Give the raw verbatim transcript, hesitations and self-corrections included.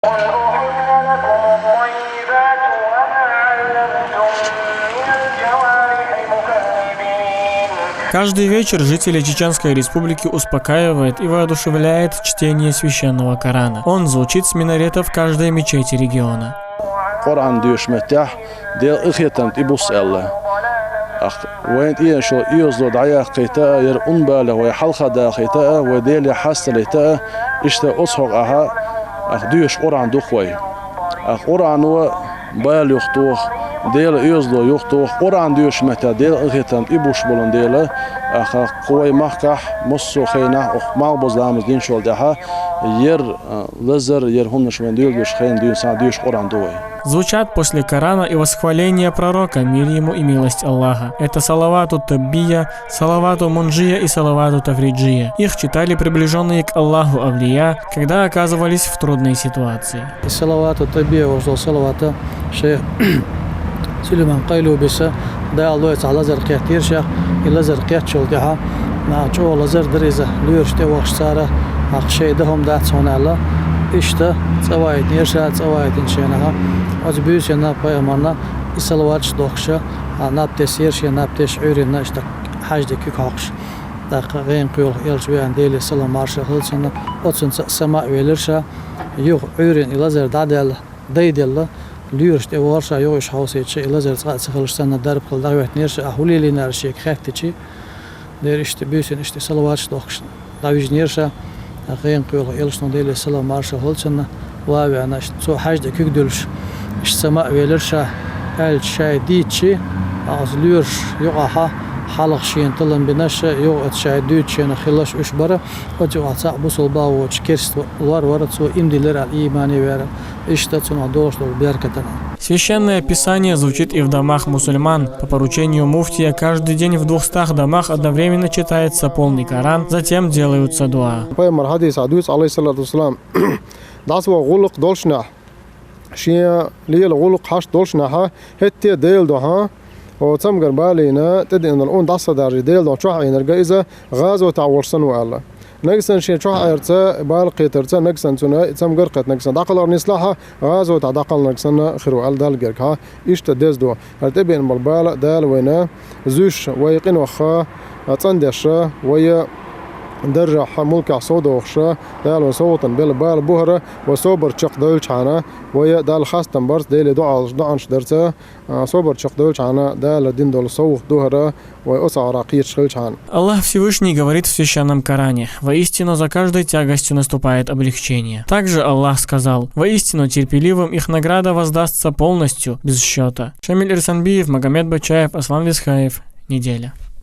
قل أحل لكم الطيبات وما علمتم من الجوارح مكذبين. Каждый вечер жители Чеченской Республики успокаивает и воодушевляет чтение священного Корана. Он звучит с минаретов каждой мечети региона. Къуръан доьшуча меттехь Делан къинхетам тӀе бус аьлла. Ах, вайна тӀе йолу оьзда дӀаяккхийта а, яра унбалех вай хьалха дахийта а, вай Деле хьасталийта а, иштта оцу хьокъехь, ах, доьшу Къуръан ду-кх вай. Ах, Къуръано бала юхатоху, Делан оьзда юхатоху, Къуръан доьшучу меттехь Делан къинхетам тӀе бус болун дела, ах, кху вай махкахь массо а хенахь, оха малхбузу ламаз динчул тӀаьхьа, яра, а, лазар, яра хӀуманаш вайна доьлла долчу хенахь дуьйна схьа доьшу Къуръан ду вай. Звучат после Корана и восхваления пророка, мир ему и милость Аллаха. Это салавату таббия, салавату мунджия и салавату тафриджия. Их читали приближённые к Аллаху авлия, когда оказывались в трудной ситуации. И салавату таббия вождал салавата шайх Сулайман Къайлубис Дала лойцахь лазар кхеттера шех, и лазар кхеттачул тӀаьхьа наха чӀогӀа лазар дара иза, лоьраш тӀе вахча цара, ах, шайн дан хӀума дац хьуна аьлла, иштта цӀа вайтинера ша, цӀа вайтинчу хенахь оцу буьйсанна пайхамарна и салаваташ дохкуша, а, наб тесира шен, наб тесча Ӏуьйранна иштта хьаьжди куьг хьокхуш. ТӀаккха гӀенах кхоьлу элча веана, Деле салам маршалла хуьлда цунна, оццунца сама а велира ша, юха Ӏуьйранна и лазар дӀадаьлла, дайделла, лоьраш тӀе вахара ша, юха уьш хьовсийча, и лазар цкъа а ца хилча санна, дарба хила дӀахӀоьттинера ша, ахь хӀун лелийнера шега хаьттича, дера иштта буьйсанна иштта салаваташ дохкуш дӀавижинера ша, гӀенах кхоьлу элчано, Деле салам маршалла хуьлда цунна, ван а веана, иштта цо хьаьжди куьг дуьллуш, иштта сама а велира ша, аьлча шай дийцча, оцу лоьраш юкъахь хьалха шена талам бинарш, юха оцу шай дуьйцучу хенахь хилларш уьш бара, оцу юкъахь цхьаъ бусулба а воцуш керста лор вара, цо иман диллира аьлла, имане веара. Иштта цунах долуш долу беркатана. Священное Писание звучит и в домах мусульман. По поручению муфтия каждый день в двухстах домах одновременно читается полный Коран, затем делаются дуа. Пайхамар хьадисехь дуьйцу, алейхиссалату вассалам, дӀасаваха гӀуллакх долчунехь, шен лела гӀуллакх хьашт долчунехь, хӀетте а Дела дуьхьа, о, цамгар балийна, тӀедеана долу ун дӀасадаржий, Дела дуьхьа чохь Ӏийнарг иза гӀазотехь волуш санна ву аьлла. Нагахь санна шен чохь Ӏерца, бала кхетарца, нагахь санна цунна цамгар кхетта, нагахь санна дӀакхалар нислахь, гӀазотехь дӀакхалнарг санна хир ву аьлла Далла гергахь. Иштта деза ду. ХӀара тӀебеана болу бала Дала вайна зуьйш, вай къинойх цӀандеш, вай даржехь, мулкехь совдохуш, Дала вайн совгӀатана белла бала бу хӀара, вай собар чекхдевлчхьана, вай Далла хастам барца, Деле доӀанаш, доӀанаш дарца, а, собар чекхдевлчхьана, Дала дина долу совгӀат ду хӀара, вай оцу агӀора кхеташ хилчхьана. Аллах Всевышний говорит в Священном Коране: «Воистину за каждой тягостью наступает облегчение». Также Аллах сказал: «Воистину терпеливым их награда воздастся полностью, без счёта». Шамиль Ирсанбиев, Магомед Бачаев, Аслан Висхаев. Неделя.